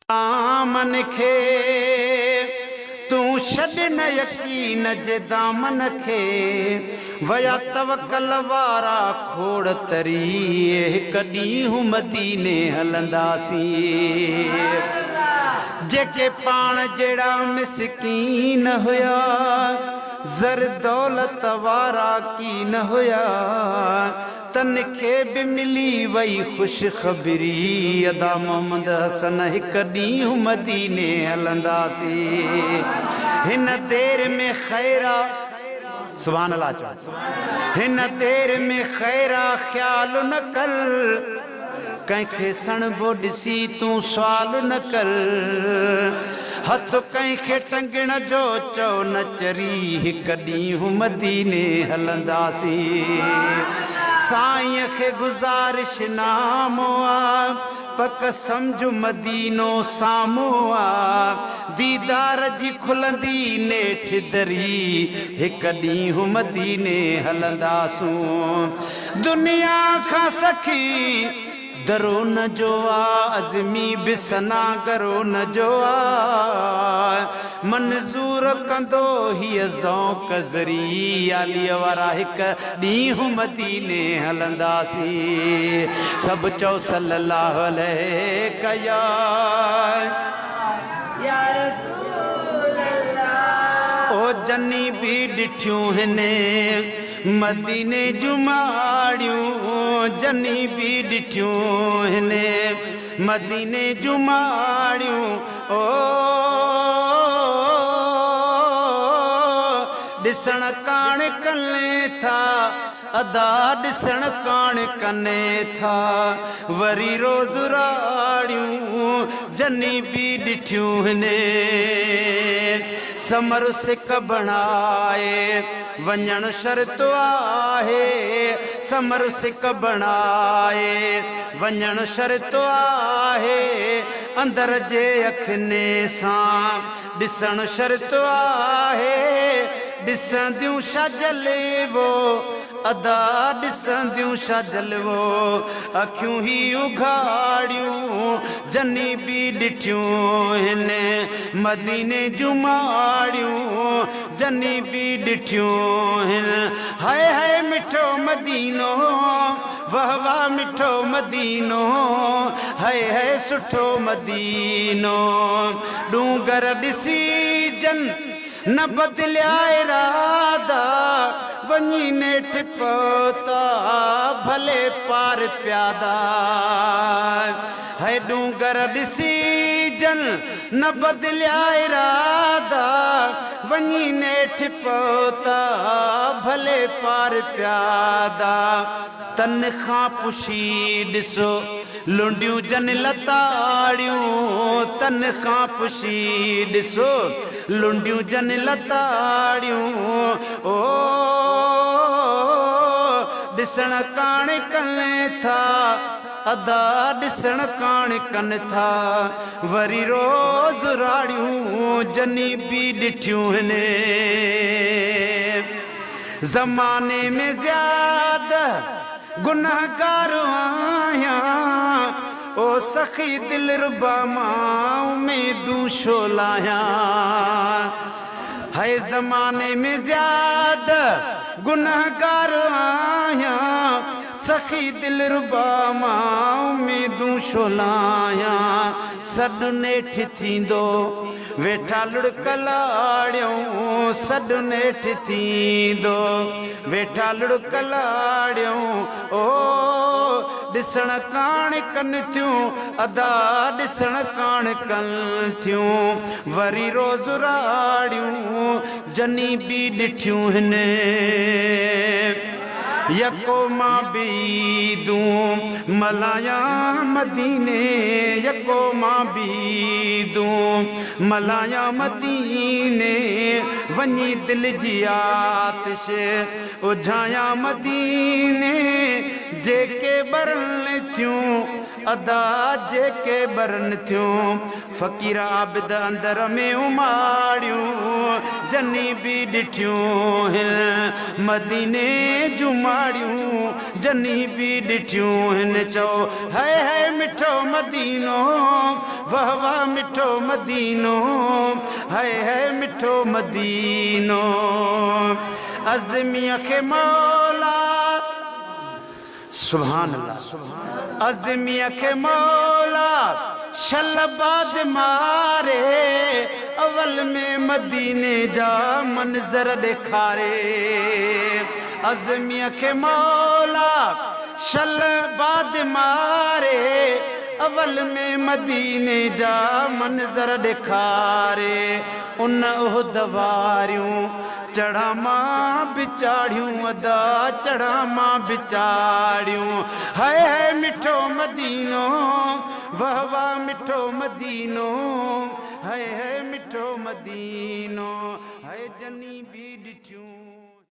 دامن کي، تون ڇڏ نه يقين جي دامن کي، ويا توڪل وارا کوڙ تري، هڪ ڏينهن مديني هلنداسين. جيڪي پاڻ جهڙا مسڪين هيا، زر دولت وارا ڪين هيا، تن کي به ملي وئي خوشخبري، ادا محمد حسن هڪ ڏينهن مديني هلنداسين، هن دير ۾ خير آ، سبحان الله چئو، هن دير ۾ خير آ خيال نه ڪر، ڪنهن کي سڻڀو ڏسي تون سوال نه ڪر، هٿ ڪنهن کي ٽنگڻ جو چئو نه چري، هڪ ڏينهن مديني هلنداسين. سائينء کي گذارش نامو آ، پڪ سمجهه مدينو سامهون آ، ديدار جي کلندي نيٺ دري، هڪ ڏينهن مديني هلنداسون. دنيا کان سخي درو نه جو آ، عزمي به ثنا گرو نه جو آ، منظور ڪندو هيء ذوق ذري، عاليء وارا هڪ ڏينهن مديني هلنداسين، سڀ چئو صلي الله عليڪ يا. يا رسول الله. او جني به ڏٺيون هن مديني جون ماڙيون جني به ڏٺيون هن مديني جون ماڙيون او ڏسڻ ڪاڻ ڪن ٿا ادا ڏسڻ ڪاڻ ڪن ٿا وري روز راڙيون جني به ڏٺيون هن سمر سڪ بڻائي وڃڻ شرط آهي، ثمر سڪ بڻائي وڃڻ شرط آهي، اندر جي اکين سان ڏسڻ شرط آهي، ڏسنديون شا جلوو ادا ڏسنديون شا جلوو، اکيون هي اگهاڙيون جني به ڏٺيون هن مديني جون ماڙيون. جني به ڏٺيون هن. هاء هاء مٺو مدينو، وه واه مٺو مدينو، هاء هاء سٺو مدينو. ڏونگر ڏسي جن نه بدليا ارادا، وڃي نيٺ پهتا ڀلي پار پيادا. هاء ڏونگر ڏسي جن نه بدليا ارادا، وڃي نيٺ پهتا ڀلي پار پيادا. تن کان پڇي ڏسو لنڊيون جن لتاڙيون، تن کان پڇي ڏسو لنڊيون جن لتاڙيون. او ڏسڻ ڪاڻ ڪن ٿا. ادا ڏسڻ ڪاڻ ڪن ٿا وري روز راڙيون جني به ڏٺيون هن زماني ۾ زياده گنهگار آهيان او سخي دلربا مان اميدون ڇو لاهيان هي زماني ۾ زياده گنهگار آهيان سخي دلربا مان اميدون ڇو لاهيان، سڏ نيٺ ٿيندو ويٺا لڙڪ لاڙيون، سڏ نيٺ ٿيندو ويٺا لڙڪ لاڙيون، او ڏسڻ ڪاڻ ڪن ٿيون ادا ڏسڻ ڪاڻ ڪن ٿيون، وري روز راڙيون جني به ڏٺيون هن. يڪو مان به عيدون ملهايان مديني يڪو مان به عيدون ملهايان مديني وڃي دل جي آتش اجهايان مديني جيڪي ٻرن ٿيون. ادا جيڪي ٻرن ٿيون، فقير عابد اندر ۾ اماڙيون، جني به ڏٺيون هن مديني جون ماڙيون، جني به ڏٺيون هن چئو هئي هئي مٺو مدينو، وه وه مٺو مدينو، هئي هئي مٺو مدينو. عزميء کي مولا. سبحان الله عزميء کي مولا شل باد ماري اول ۾ مديني جا منظر ڏيکاري عزميء کي مولا شل باد ماري اول ۾ مديني جا منظر ڏيکاري ان عهد واريون چڙهان مان به چاڙهيون ادا چڙهان مان به چاڙهيون هئي هئي مٺو مدينو وه واه مٺو مدينو هئي هئي مٺو مدينو هئي جني به ڏٺيون.